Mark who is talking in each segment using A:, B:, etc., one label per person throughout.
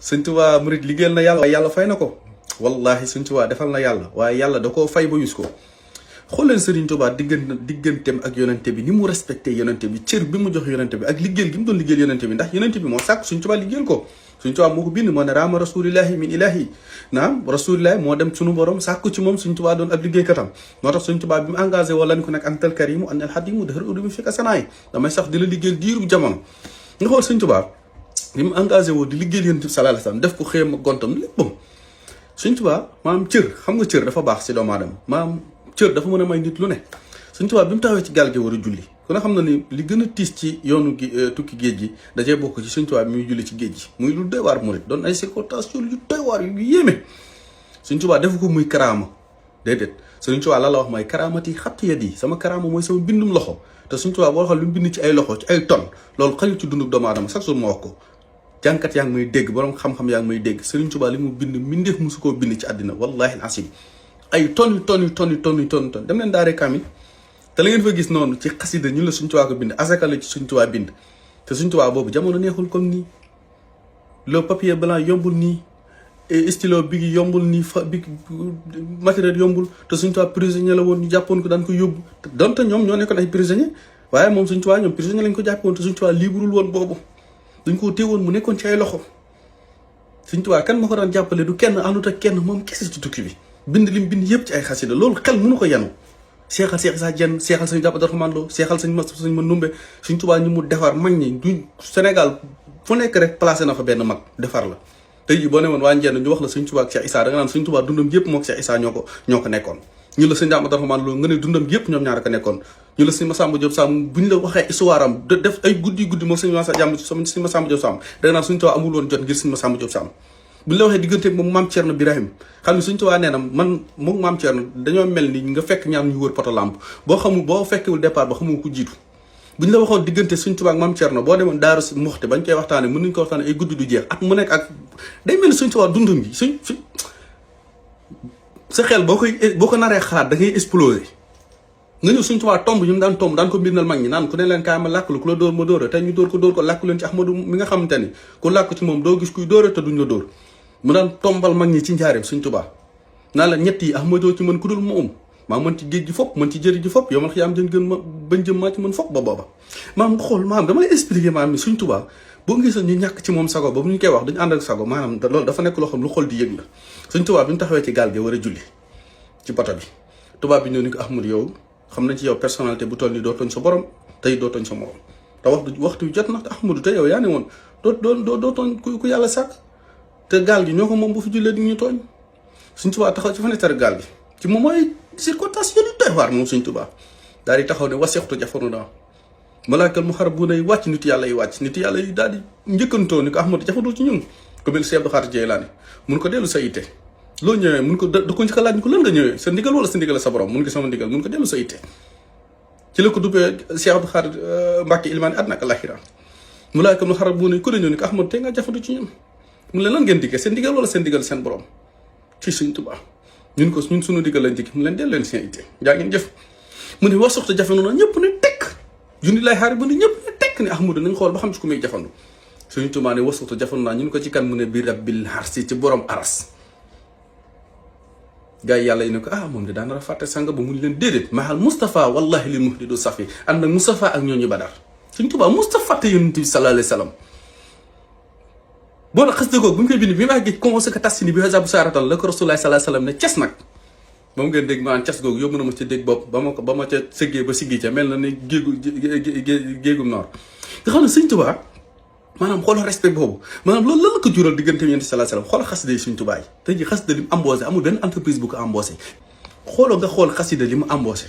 A: Sëñ Tuubaa murit liggéeyal na yàlla waaye yàlla fay na ko wallahi Sëñ Tuubaa defal na yàlla waaye yàlla da koo fay ba yus ko. xool leen Sëriñ Tuubaa digganteem ak yonente bi ni mu respecté yonente bi cër bi mu jox yonente bi ak liggéeyal gi mu doon liggéeyal yonente bi ndax yonente bi moo sàkk Sëñ Tuubaa liggéeyal ko. Sëñ Tuubaa moo ko bind moo ne raama rasulillahi min ilahi naam rasulillahi moo dem sunu borom sàkku ci moom Sëñ Tuubaa doon ab liggéeykatam moo tax Sëñ Tuubaa bi mu engagé wala ni ko nag antal karimu an al hadimu dahar udumi fi ka sanaay damay sax di la liggéeyal diirub jamono nga xool Sëñ Tuubaa bi mu engagé woo di liggéeyal yonente bi sallallahu alayhi wasallam def ko xéem ak gontam léppam Sëñ Tuubaa maanaam cër xam nga cër dafa baax si doomu aadama maanaam cër dafa mën a may nit lu ne Sëñ Tuubaa bi mu taxawee ci gaal gi war a julli ku ne xam na ni li gën a tiis ci yoonu tukki géej gi dajee bokk ci Sëñ Tuubaa bi muy julli ci géej gi muy lu doy waar murit doon ay circonstances yu doy waar yu yéeme Sëñ Tuubaa defu ko muy karaama déedéet Sëñ Tuubaa la wax mooy karaamati xattu yat yi sama karaama mooy sama bindum loxo te Sëñ Tuubaa boo xool lu mu bind ci ay loxo ci ay tonnes loolu xajul ci dundu doomu aadama chaque jour ma wax ko jànkat yaa ngi may dégg borom xam-xam yaa ngi may dégg Sëñ Tuubaa li mu bind mbindeef musu koo bind ci àddina wallahi asim ay tonnes dem leen daaree kaamil te la ngeen fa gis noonu ci xasida ñu la Sëñ Tuubaa ko bind asaka la ci Sëñ Tuubaa bind te Sëñ Tuubaa boobu jamono neexul comme nii le papier blanc yombul nii stylo bi gi yombul nii bi matériel yombul te Sëñ Tuubaa prisonnier la woon ñu jàppoon ko daan ko yóbbu donte ñoom ñoo nekkoon ay prisonnier waaye moom Sëñ Tuubaa ñoom prisonnier lañ ko jàppoon te Sëñ Tuubaa librul woon boobu dañ koo téewoon mu nekkoon ci ay loxo Sëñ Tuubaa kan ma ko daan jàppale du kenn àndut ak kenn moom kese ci tukki bi bind lim bind yëpp ci ay xasida loolu xel mënu ko yanu seexal Seex Isaa Jeen seexal Sëñ Abdourahmane Lo seexal Sëñ Mandumbe Sëñ Tuubaa ñi mu defar mag ñi du Sénégal fu nekk rek placé na fa benn mag defar la tey jii boo ne woon waa Njeen ñu wax la Sëñ Tuubaa ak Seex Isaa da nga naan Sëñ Tuubaa dundam yëpp mook Seex Isaa ñoo ko nekkoon ñu la Sëñ Abdourahmane Lo nga ne dundam yëpp ñoom ñaar ko nekkoon ñu la Sëñ Masamba Diop Samb bu ñu la waxee histoire am def ay guddi moom Sëñ Masamba Diop Samb da nga naan Sëñ Tuubaa amul woon jot ngir Sëñ Masamba Diop Samb bu ñu la waxee diggante moom maam Thierno Birahim xam ne Sëñ Tuubaa nee na man moom maam Thierno dañoo mel ni nga fekk ñaar ñu wër poto lampe boo fekkewul départ ba xamoo ko jiitu bu ñu la waxoon diggante Sëñ Tuubaa ak maam Thierno boo demoon Daaru Muxti bañ koy waxtaane mën nañ ko waxtaane ay guddi du jeex at mu nekk ak day mel ni Sëñ Tuubaa dundam gi sa xel boo ko naree xalaat da ngay exploser nga ñëw Sëñ Tuubaa tomb ñu mu daan tomb daan ko mbirnal mag ñi naan ku ne leen kaay ma làkk la ku la dóor ma dóora te ñu dóor ko làkku leen ci Ahmadu mi nga xamante ni ku làkk ci moom doo gis kuy dóora te duñ la dóor mu daan tombal mag ñi ci njaareem Sëñ Tuubaa naa la ñett yi Ahmadoo ci mën ku dul moom maa mën ci géej gi fopp mën ci jëri ji fopp yow man xiyaam jën gën ma bañ jëm maa ci mën fopp ba booba maam xool maam damay expliquer maam ni Sëñ Tuubaa boo gisoon ñu ñàkk ci moom sago ba bu ñu koy wax duñu ànd ak sago maanaam loolu dafa nekk loo xam lu xol di yëg la Sëñ Tuubaa bi mu taxawee ci gaal gi war a julli ci bato bi tubaab bi ñëw ni ko Ahmadu yow xam nañ ci yow personnalité bu toll ni doo tooñ sa borom tey doo tooñ sa morom te waxtu jot na te Ahmadu te yow yaa ne woon doo tooñ ku yàlla sàkk te gaal gi ñoo ko moom bu fi jullee di ñu tooñ Sëñ Tuubaa taxaw ci fenêtre gaal gi ci moom mooy circonstance yu doy waar moom Sëñ Tuubaa daal di taxaw ne wasextu jafandu naa malaakal mu xar bu nay wàcc nit yàlla yi wàcc nit yàlla yi daal di njëkkantoo ni ko Ahmadu jafandul ci ñun ko mel Seex Abdu Xaadir Jeylaani mun ko dellu sa yitte loo ñëwee mun ko da ko njëkk a laaj ni ko lan nga ñëwee sa ndigal wala sa ndigal sa borom mun ko sama ndigal mun ko dellu sa yitte ci la ko dubbee Seex Abdu Xaadir Mbàkke ilmaani àddina ak àllaaxira malaakal mu xar bu nay ku ne ñëw ni ko Ahmadu tey nga jafandu ci ñun mun leen lan ngeen diggee seen ndigal wala seen ndigal seen borom ci Sëñ Tuubaa ñun suñu digal lañ jikki mu leen dellu leen seen itte jaa ngeen jëf mu ne wax soxta jafandu na ñëpp ne tekk jundi lay xaari bu ne ñëpp ne tekk ne Ahmadu nañ xool ba xam ci ku muy jafandu Sëñ Tuubaa ne wax soxta jafandu naa ñun ko ci kan mu ne bi rabbil harsi ci borom aras gars yi yàlla yi ne ko moom de daana fàtte sanga ba mu leen déedéet mahal Moustapha wallahi li muhdidu safi ànd ak Moustapha ak ñooñu Badar Sëñ Tuubaa Moustapha te yonent bi sallallahu alayhi wa sallam boo na xas dëggoog bu ñu koy bind bi maa ngi commencé ko tas ni bi hasabu saaratal la ko Rasulullah sallallahu alayhi wa sallam ne ces nag moom ngeen dégg maanaam ces googu yóbbu na ma ca dégg bopp ba ma ca sëggee ba siggi ca mel na ni géegum noor nga xam ne Sëñ Tuubaa maanaam xoolal respect boobu maanaam loolu lan la ko jural diggante yonent sallallahu alayhi wa sallam xoolal xasida yi Sëñ Tuubaa yi tey ji xasida li mu embauché amul benn entreprise bu ko embauché xooloo nga xool xasida li mu embauché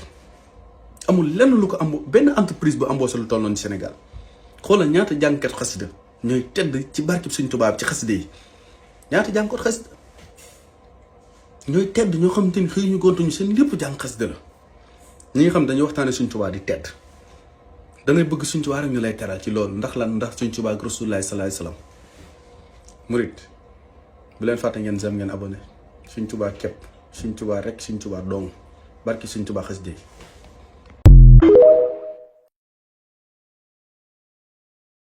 A: amul lenn lu ko benn entreprise bu embauché lu toll noonu Sénégal xoolal ñaata jàngkat xasida ñooy tedd ci barkeb Sëñ Tuubaa ci xasida yi ñaata jàngkat xasida ñooy tedd ñoo xamante ni xëy ñu gontuñu seen lépp jàng xasida la ñi nga xam dañuy waxtaane Sëñ Tuubaa di tedd dangay bëgg Sëñ Tuubaa rek ñu lay teral ci loolu ndax lan ndax Sëñ Tuubaa ak Rasulullaahi sallallaahu alayhi wa sallam murit bu leen fàtte ngeen zam ngeen abonné Sëñ Tuubaa képp Sëñ Tuubaa rek Sëñ Tuubaa dong barki Sëñ Tuubaa xasida yi